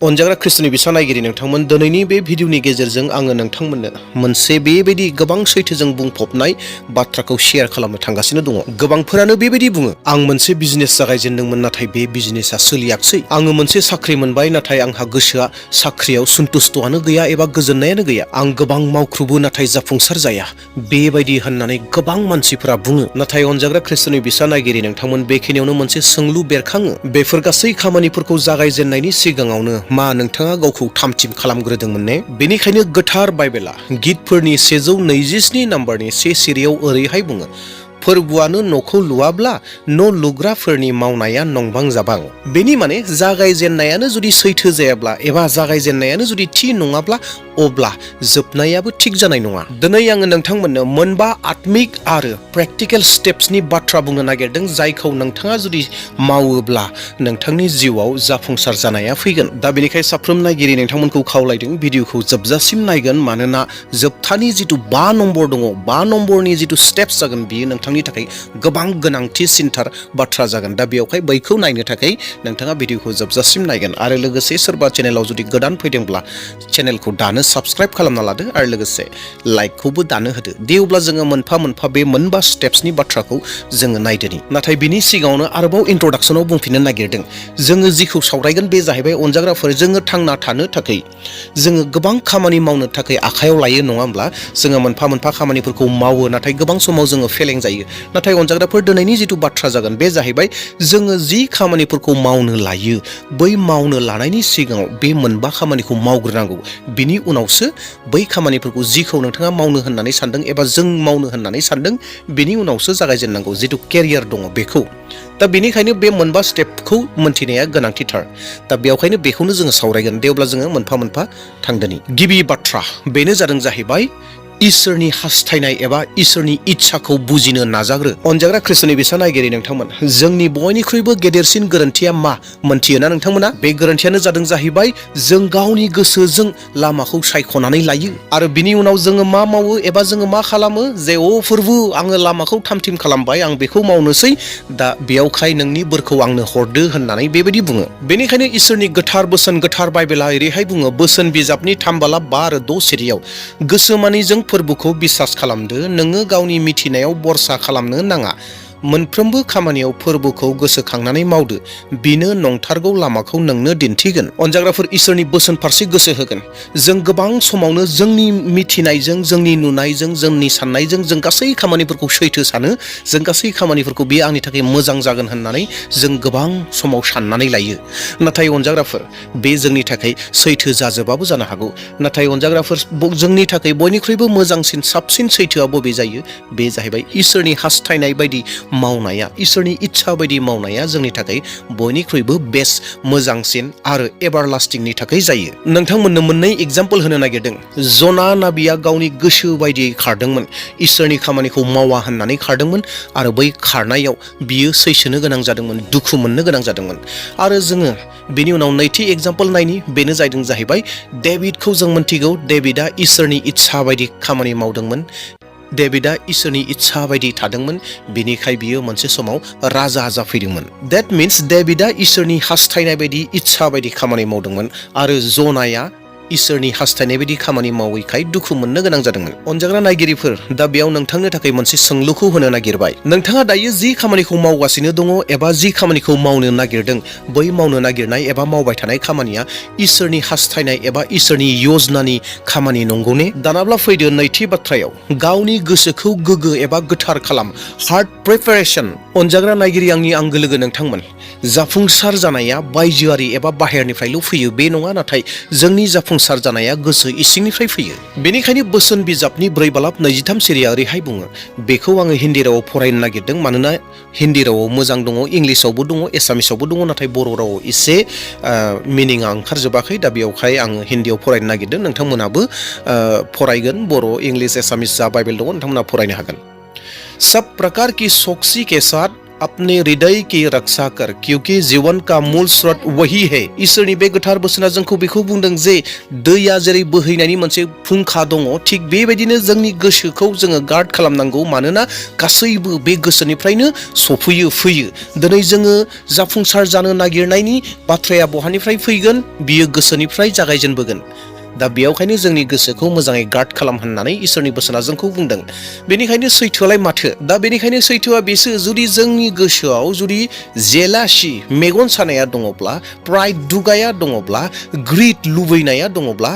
अनजाग्रा ख्रिस्ट'नि बिसा नायगिरि नोंथांमोन दिनैनि बे भिडिअनि गेजेरजों आङो नोंथांमोननो मोनसे बेबायदि गोबां सैथोजों बुंफबनाय बाथ्राखौ शेयार खालामनो थांगासिनो दङ। गोबांफोरानो बेबायदि बुङो, आं मोनसे बिजनेस जागायजेनदोंमोन नाथाय बे बिजनेसा सोलियाखसै। आङो मोनसे साख्रि मोनबाय नाथाय आंहा गोसोआ साख्रियाव सन्तुष्टआनो गैया एबा गोजोननायानो गैया। आं गोबां मावख्रुबो नाथाय जाफुंसार जाया। बेबायदि होननानै गोबां मानसिफोरा बुङो। नाथाय अनजाग्रा ख्रिस्ट'नि बिसा नायगिरि नोंथांमोन, बेखिनियावनो मोनसे सोंलु बेरखाङो। बेफोर गासै खामानिफोरखौ जागायजेननायनि सिगाङावनो मा नोंथाङा गावखौ थामथिम खालामग्रोदोंमोन ने? बेनिखायनो गोथार बाइबेला गितफोरनि 127 नाम्बारनि 1 सिरियाव ओरैहाय बुङो, फोरबुआनो न'खौ लुवाब्ला न' लुग्राफोरनि मावनाया नंबां जाबां। बेनि माने जागायजेननायानो जुदि सैथो जायाब्ला एबा जागायजेननायानो जुदि थि नङाब्ला अब्ला जोबनायाबो थिग जानाय नङा। दिनै आङो नोंथांमोननो मोनबा आत्मिक आरो प्रेक्टिकेल स्टेप्सनि बाथ्रा बुंनो नागिरदों, जायखौ नोंथाङा जुदि मावोब्ला नोंथांनि जिउआव जाफुंसार जानाया फैगोन। दा बेनिखाय साफ्रोम नायगिरि नोंथांमोनखौ खावलायदों, भिडिअखौ जोबजासिम नायगोन, मानोना जोबथानि जिथु 5 नम्बर दङ, 5 नम्बरनि जिथु स्टेप्स जागोन बियो नोंथांनि थाखाय गोबां गोनांथिसिनथार बाथ्रा जागोन। दा बेयावहाय बैखौ नायनो थाखाय नोंथाङा भिडिअखौ जोबजासिम नायगोन। आरो लोगोसे सोरबा चेनेलाव जुदि गोदान फैदोंब्ला चेनेलखौ दानो साबस्क्राइब खालामना लादो आरो लोगोसे लाइकखौबो दानो होदो। दे अब्ला जोङो मोनफा मोनफा बे मोनबा स्टेप्सनि बाथ्राखौ जोङो नायदोनि। नाथाय बिनि सिगाङावनो आरोबाव इन्ट्रडाक्सनाव बुंफिननो नागिरदों, जोङो जिखौ सावरायगोन बे जाहैबाय अनजाग्राफोर, जोङो थांना थानो थाखाय जोङो गोबां खामानि मावनो थाखाय आखायाव लायो, नङा होमब्ला? जोङो मोनफा मोनफा खामानिफोरखौ मावो, नाथाय गोबां समाव जोङो फेलें जायो। नाथाय अनजाग्राफोर, दिनैनि जिथु बाथ्रा जागोन बे जाहैबाय, जोङो जि खामानिफोरखौ मावनो लायो बै मावनो लानायनि सिगाङाव बे मोनबा खामानिखौ मावग्रोनांगौ। बिनि उनावसो बै खामानिफोरखौ जिखौ नोंथाङा मावनो होननानै सानदों एबा जों मावनो होननानै सानदों बिनि उनावसो जागायजेननांगौ। जिथु केरियार दङ बेखौ। दा बेनिखायनो बे मोनबा स्टेपखौ मोनथिनाया गोनांथिथार। दा बेवहायनो बेखौनो जोङो सावरायगोन। दे अब्ला जोङो मोनफा मोनफा थांदोनि। गिबि बाथ्रा बेनो जादों जाहैबाय, इसोरनि हास्थायनाय एबा इसोरनि इच्छाखौ बुजिनो नाजाग्रो। अनजाग्रा ख्रिस्ट'नि बिसा नायगिरि नोंथांमोन, जोंनि बयनिख्रुइबो गेदेरसिन गोरोन्थिया मा मोनथियोना नोंथांमोना? बे गोरोन्थियानो जादों जाहैबाय, जों गावनि गोसोजों लामाखौ सायख'नानै लायो आरो बिनि उनाव जोङो मा मावो एबा जोङो मा खालामो जे, अ फोरबु, आङो लामाखौ थामथिम खालामबाय, आं बेखौ मावनोसै, दा बेयावखाय नोंनि बोरखौ आंनो हरदो होननानै बेबायदि बुङो। बेनिखायनो इसोरनि गोथार बोसोन, गोथार बाइबेला ओरैहाय बुङो, बोसोन बिजाबनि 3:5 आरो 6 सिरियाव, गोसोमानिजों फोरबुखौ बिसास खालामदो, नोङो गावनि मिथिनायाव बरसा खालामनो नाङा। मोनफ्रोमबो खामानियाव फोरबुखौ गोसोखांनानै मावदो, बिनो नंथारगौ लामाखौ नोंनो दिन्थिगोन। अनजाग्राफोर, इसोरनि बोसोन फारसे गोसो होगोन। जों गोबां समावनो जोंनि मिथिनायजों, जोंनि नुनायजों, जोंनि साननायजों जों गासै खामानिफोरखौ सैथो सानो, जों गासै खामानिफोरखौ बेयो आंनि थाखाय मोजां जागोन होननानै जों गोबां समाव साननानै लायो। नाथाय अनजाग्राफोर, बे जोंनि थाखाय सैथो जाजोबाबो जानो हागौ। नाथाय अनजाग्राफोर, जोंनि थाखाय बयनिख्रुइबो मोजांसिन, साबसिन सैथोआ बबे जायो? बे जाहैबाय इसोरनि हास्थायनाय बायदि मावनाया, इसोरनि इच्छा बायदि मावनाया जोंनि थाखाय बयनिख्रुइबो बेस्ट, मोजांसिन आरो एभारलास्टिंनि थाखाय जायो। नोंथांमोननो मोननै एग्जाम्पल होनो नागिरदों। जना नाबिया गावनि गोसो बायदियै खारदोंमोन, इसोरनि खामानिखौ मावा होननानै खारदोंमोन आरो बै खारनायाव बियो सैसोनो गोनां जादोंमोन, दुखु मोननो गोनां जादोंमोन। आरो जोङो बिनि उनाव नैथि एग्जाम्पल नायनि, बेनो जादों जाहैबाय डेभिडखौ जों मोनथिगौ। डेभिडआ इसोरनि इच्छा बायदि खामानि मावदोंमोन, डेभिडआ इसोरनि इच्छा बायदि थादोंमोन, बिनिखाय बियो मोनसे समाव राजा जाफैदोंमोन। देट मिन्स डेभिडआ इसोरनि हास्थायनाय बायदि, इच्छा बायदि खामानि मावदोंमोन आरो जनाया इसोरनि हास्थायनाय बायदि खामानि मावैखाय दुखु मोननो गोनां जादोंमोन। अनजाग्रा नायगिरिफोर, दा बेयाव नोंथांनो थाखाय मोनसे सोंलुखौ होनो नागिरबाय। नोंथाङा दायो जि खामानिखौ मावगासिनो दङ एबा जि खामानिखौ मावनो नागिरदों, बै मावनो नागिरनाय एबा मावबाय थानाय खामानिया इसोरनि हास्थायनाय एबा इसोरनि यजनानि खामानि नंगौ ने? दानाब्ला फैदो नैथि बाथ्रायाव, गावनि गोसोखौ गोग्गो एबा गोथार खालाम। Heart preparation. अनजाग्रा नायगिरि आंनि आंगो लोगो नोंथांमोन, जाफुंसार जानाया बायजोआरि एबा बाहेरनिफ्रायल' फैयो बे नङा, नाथाय जोंनि जाफुंसार जानाया गोसो इसिंनिफ्राय फैयो। बेनिखायनो बोसोन बिजाबनि 4:23 सिरिया ओरैहाय बुङो, बेखौ आङो हिन्दी रावाव फरायनो नागिरदों, मानोना हिन्दी रावाव मोजां दङ, इंलिसावबो दङ, एसामिसावबो दङ, नाथाय बर' रावाव एसे मिनिंआ ओंखारजोबाखै। दा बेयावहाय आङो हिन्दीयाव फरायनो नागिरदों। नोंथांमोनाबो फरायगोन, बर', इंलिस, एसामिस जा बाइबेल दङ नोंथांमोना फरायनो हागोन। सब प्रकार की सोक्सी के साथ अपने हृदय की रक्षा कर क्योंकि जीवन का मूल स्रोत वही है। इसोरनि बे गोथार बोसोना जोंखौ बेखौ बुंदों जे दैया जेरै बोहैनायनि मोनसे फुंखा दङ थिग बेबायदिनो जोंनि गोसोखौ जोङो गार्ड खालामनांगौ मानोना गासैबो बे गोसोनिफ्रायनो सफैयो फैयो। दिनै जोङो जाफुंसार जानो नागिरनायनि बाथ्राया बहानिफ्राय फैगोन बियो गोसोनिफ्राय जागायजेनबोगोन। दा बेयावखायनो जोंनि गोसोखौ मोजाङै गार्ड खालाम होननानै इसोरनि बोसोना जोंखौ बुंदों। बेनिखायनो सैथोआलाय माथो? दा बेनिखायनो सैथोआ बेसो जुदि जोंनि गोसोआव जुदि जेलासि मेगन सानाया दङब्ला, प्राइड दुगाया दङब्ला, ग्रिड लुबैनाया दङब्ला,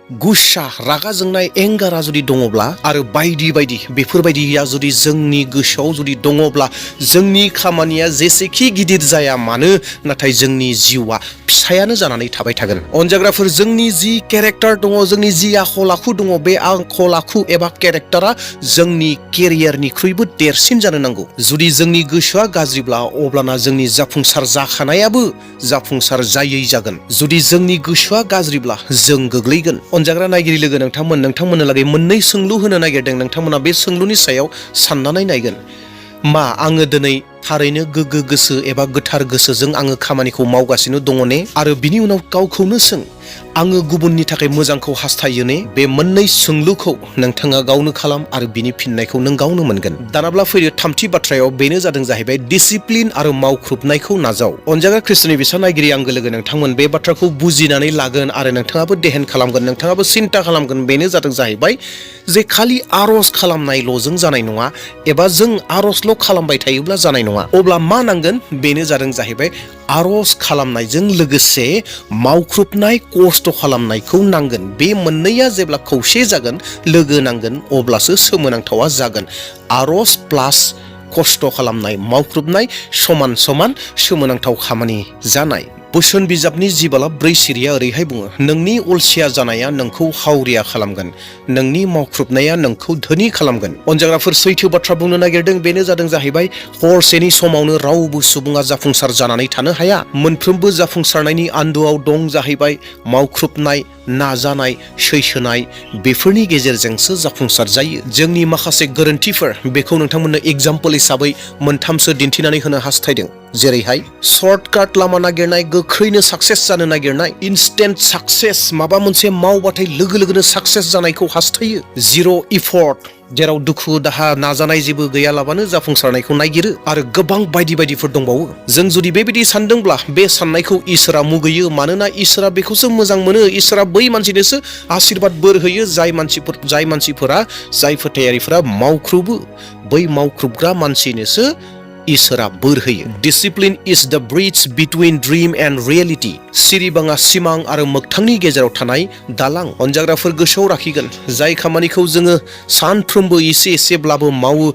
गुस्सा रागा जोंनाय एंगारा जुदि दङब्ला आरो बायदि बायदि बेफोरबायदिया जुदि जोंनि गोसोआव जुदि दङब्ला जोंनि खामानिया जेसेखि गिदिर जाया मानो नाथाय जोंनि जिउआ फिसायानो जानानै थाबाय थागोन। अनजाग्राफोर जोंनि जि केरेक्टार दङ जोंनि जि आखल आखु दङ बे आखल आखु एबा केरेक्टारा जोंनि केरियारनिख्रुइबो देरसिन जानो नांगौ। जुदि जोंनि गोसोआ गाज्रिब्ला अब्लाना जोंनि जाफुंसार जाखानायाबो जाफुंसार जायै जागोन। जुदि जोंनि गोसोआ गाज्रिब्ला जों गोग्लैगोन। अनजाग्रा नायगिरि लोगो नोंथांमोननो लागै मोननै सोंलु होनो नागिरदों। नोंथांमोना बे सोंलुनि सायाव साननानै नायगोन। मा आङो दिनै थारैनो गोग्गो गोसो एबा गोथार गोसोजों आङो खामानिखौ मावगासिनो दङ ने? आरो बिनि उनाव गावखौनो सों आङो गुबुननि थाखाय मोजांखौ हास्थायो ने? बे मोननै सोंलुखौ नोंथाङा गावनो खालाम आरो बिनि फिननायखौ नों गावनो मोनगोन। दानाब्ला फैयो थामथि बाथ्रायाव बेनो जादों जाहैबाय डिसिप्लिन आरो मावख्रुबनायखौ नाजाव। अनजाग्रा ख्रिस्ट'नि बिसा नायगिरि आंगो लोगो नोंथांमोन बे बाथ्राखौ बुजिनानै लागोन आरो नोंथाङाबो देहेन खालामगोन, नोंथाङाबो सिन्ता खालामगोन। बेनो जादों जाहैबाय जे खालि आर'ज खालामनायल'जों जानाय नङा एबा जों आर'जल' खालामबाय थायोब्ला जानाय नङा। अब्ला मा नांगोन? बेनो जादों जाहैबाय आर'ज खालामनायजों लोगोसे मावख्रुबनाय खस्थ' खालामनायखौ नांगोन। बे मोननैया जेब्ला खौसे जागोन लोगो नांगोन अब्लासो सोमोनांथावा जागोन। आर'ज प्लास खस्थ' खालामनाय मावख्रुबनाय समान समान सोमोनांथाव खामानि जानाय। बोसोन बिजाबनि 10:4 सिरिया ओरैहाय बुङो नोंनि अलसिया जानाया नोंखौ हावरिया खालामगोन, नोंनि मावख्रुबनाया नोंखौ धोनि खालामगोन। अनजाग्राफोर सैथो बाथ्रा बुंनो नागिरदों बेनो जादों जाहैबाय हरसेनि समावनो रावबो सुबुङा जाफुंसार जानानै थानो हाया। मोनफ्रोमबो जाफुंसारनायनि आन्दोआव दं जाहैबाय मावख्रुबनाय, नाजानाय, सैसोनाय। बेफोरनि गेजेरजोंसो जाफुंसार जायो। जोंनि माखासे गोरोन्थिफोर बेखौ नोंथांमोननो एग्जाम्पल हिसाबै मोनथामसो दिन्थिनानै होनो हास्थायदों। जेरैहाय सर्टकाट लामा नागिरनाय, गोख्रैनो साक्सेस जानो नागिरनाय, इनस्टेन्ट साक्सेस माबा मोनसे मावबाथाय लोगो लोगोनो साक्सेस जानायखौ हास्थायो। जिर' इफर्ट जेराव दुखु दाहा नाजानाय जेबो गैयालाबानो जाफुंसारनायखौ नागिरो आरो गोबां बायदि बायदिफोर दंबावो। जों जुदि बेबायदि सानदोंब्ला बे साननायखौ इसोरा मुगैयो मानोना इसोरा बेखौसो मोजां मोनो। इसोरा बै मानसिनोसो आशीर्बाद बोर होयो जाय मानसिफोरा जाय फोथायारिफोरा मावख्रुबो। बै मावख्रुबग्रा मानसिनोसो इसोरा बोर होयो। Discipline is the bridge between dream and reality. सिरिबाङा सिमां आरो मोगथांनि गेजेराव थानाय दालां। अनजाग्राफोर गोसोआव लाखिगोन जाय खामानिखौ जोङो सानफ्रोमबो एसे एसेब्लाबो मावो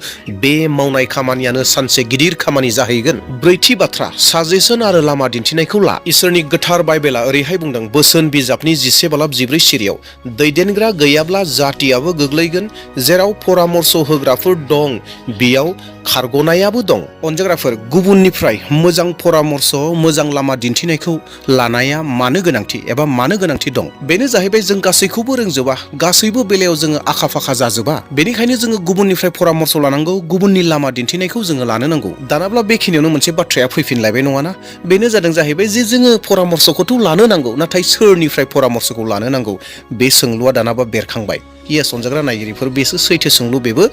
बे मावनाय खामानियानो सानसे गिदिर खामानि जाहैगोन। ब्रैथि बाथ्रा साजेसन आरो लामा दिन्थिनायखौ ला। इसोरनि गोथार बाइबेला ओरैहाय बुंदों बोसोन बिजाबनि 10:4 सिरियाव दैदेनग्रा गैयाब्ला जातियाबो गोग्लैगोन। जेराव परामर्श होग्राफोर दं बेयाव खारग'नायाबो दं। अनजाग्राफोर गुबुननिफ्राय मोजां परामर्श मोजां लामा दिन्थिनायखौ लानाया मानो गोनांथि एबा मानो गोनांथि दं? बेनो जाहैबाय जों गासैखौबो रोंजोबा, गासैबो बेलायाव जोङो आखा फाखा जाजोबा। बेनिखायनो जोङो गुबुननिफ्राय परामर्श लानांगौ, गुबुननि लामा दिन्थिनायखौ जोङो लानो नांगौ। दानाब्ला बेखिनियावनो मोनसे बाथ्राया फैफिनलायबाय नङाना? बेनो जादों जाहैबाय जे जोङो परामर्शखौथ' लानो नांगौ नाथाय सोरनिफ्राय परामर्शखौ लानो नांगौ बे सोंलुआ दानाबा बेरखांबाय। येस अनजाग्रा नायगिरिफोर बेसो सैथो सोंलु बेबो।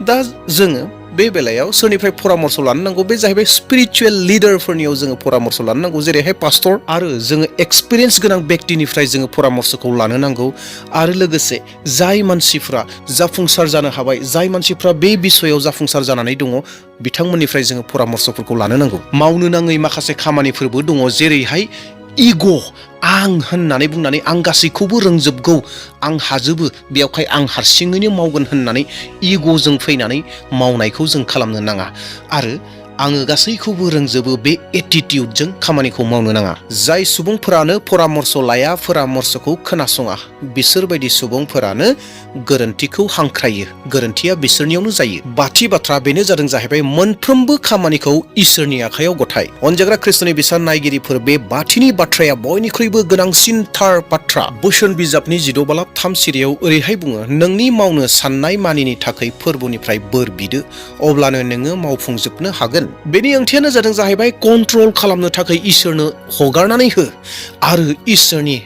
दा जोङो बे बेलायाव सोरनिफ्राय परामर्श लानो नांगौ? बे जाहैबाय स्पिरिचुवेल लिडारफोरनियाव जोङो परामर्श लानो नांगौ जेरैहाय पास्टर आरो जोङो एक्सपिरियेन्स गोनां व्यक्तिनिफ्राय जोङो परामर्शखौ लानो नांगौ। आरो लोगोसे जाय मानसिफ्रा जाफुंसार जानो हाबाय, जाय मानसिफ्रा बे बिसयाव जाफुंसार जानानै दङ बिथांमोननिफ्राय जोङो परामर्शफोरखौ लानो नांगौ। मावनो नाङै माखासे खामानिफोरबो दङ जेरैहाय इग' आं होननानै बुंनानै आं गासैखौबो रोंजोबगौ, आं हाजोबो, बेयावहाय आं हारसिङैनो मावगोन होननानै इग'जों फैनानै मावनायखौ जों खालामनो नाङा। आरो आङो गासैखौबो रोंजोबो बे एटिटिउडजों खामानिखौ मावनो नाङा। जाय सुबुंफोरानो परामर्श लाया, परामर्शखौ खोनासङा, बिसोरबायदि सुबुंफोरानो गोरोन्थिखौ हांख्रायो। गोरोन्थिया बिसोरनियावनो जायो। बाथि बाथ्रा बेनो जादों जाहैबाय मोनफ्रोमबो खामानिखौ इसोरनि आखायाव गथाय। अनजाग्रा ख्रिस्ट'नि बिसा नायगिरिफोर बे बाथिनि बाथ्राया बयनिख्रुइबो गोनांसिनथार बाथ्रा। बोसोन बिजाबनि 10:3 सिरियाव ओरैहाय बुङो नोंनि मावनो साननाय मानिनि थाखाय फोरबोनिफ्राय बोर बिदो अब्लानो नोङो मावफुंजोबनो हागोन। होगोन। बेनि ओंथियानो जादों जाहैबाय कन्ट्रल खालामनो थाखाय इसोरनो हगारनानै हो आरो इसोरनि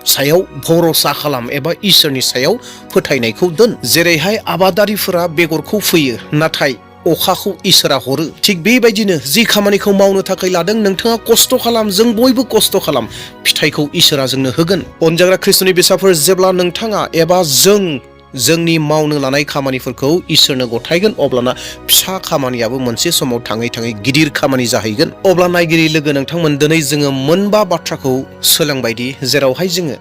सायाव भरसा खालाम एबा इसोरनि सायाव फोथायनायखौ दोन। जेरैहाय आबादारिफोरा बेगरखौ फोयो नाथाय अखाखौ इसोरा हरो, थिग बेबायदिनो जि खामानिखौ मावनो थाखाय लादों नोंथाङा खस्थ' खालाम, जों बयबो खस्थ' खालाम, फिथाइखौ इसोरा जोंनो होगोन। अनजाग्रा ख्रिस्ट'नि फिसाफोर, जेब्ला नोंथाङा एबा जोंनि मावनो लानाय खामानिफोरखौ इसोरनो गथायगोन अब्लाना फिसा खामानियाबो मोनसे समाव थाङै थाङै गिदिर खामानि जाहैगोन। अब्ला नायगिरि लोगो नोंथांमोन, दिनै जोङो मोनबा बाथ्राखौ सोलोंबायदि जेरावहाय जोङो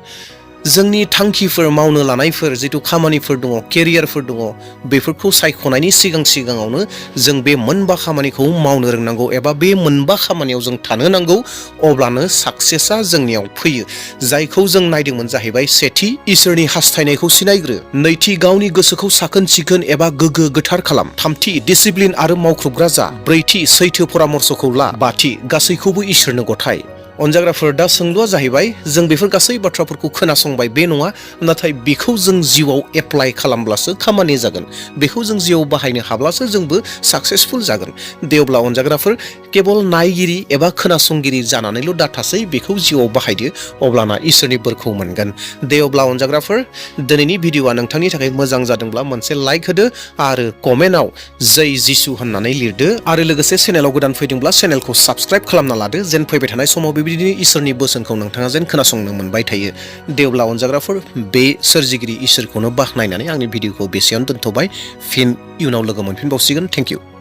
जोंनि थांखिफोर मावनो लानायफोर जिथु खामानिफोर दङ, केरियारफोर दङ, बेफोरखौ सायख'नायनि सिगाङावनो जों बे मोनबा खामानिखौ मावनो रोंनांगौ एबा बे मोनबा खामानियाव जों थानो नांगौ, अब्लानो साक्सेसआ जोंनियाव फैयो। जायखौ जों नायदोंमोन जाहैबाय सेथि, इसोरनि हास्थायनायखौ सिनायग्रो। नैथि, गावनि गोसोखौ साखोन सिखोन एबा गोग्गो गोथार खालाम। थामथि, डिसिप्लिन आरो मावख्रुबग्रा जा। ब्रैथि, सैथो परामर्शखौ ला। बाथि, गासैखौबो इसोरनो गथाय। अनजाग्राफोर, दा सोंलुआ जाहैबाय जों बेफोर गासै बाथ्राफोरखौ खोनासंबाय बे नङा, नाथाय बेखौ जों जिउआव एप्लाइ खालामब्लासो खामानि जागोन। बेखौ जों जिउआव बाहायनो हाब्लासो जोंबो साक्सेसफुल जागोन। दे अब्ला अनजाग्राफोर, केबल नायगिरि एबा खोनासंगिरि जानानैल' दाथासै, बेखौ जिउआव बाहायदो, अब्लाना इसोरनि बोरखौ मोनगोन। दे अब्ला अनजाग्राफोर, दिनैनि भिडिअ'आ नोंथांनि थाखाय मोजां जादोंब्ला मोनसे लाइक होदो आरो कमेन्टआव जै जिसु होननानै लिरदो आरो लोगोसे चेनेलाव गोदान फैदोंब्ला चेनेलखौ साबस्क्राइब खालामना लादो, जेन फैबाय थानाय समाव बेबायदिनो इसोरनि बोसोनखौ नोंथाङा जेन खोनासंनो मोनबाय थायो। दे अब्ला अनजाग्राफोर, बे सोरजिगिरि इसोरखौनो बाख्नायनानै आंनि भिडिअ'खौ बेसेयावनो दोनथ'बाय। फिन इयुनाव लोगो मोनफिनबावसिगोन। Thank you.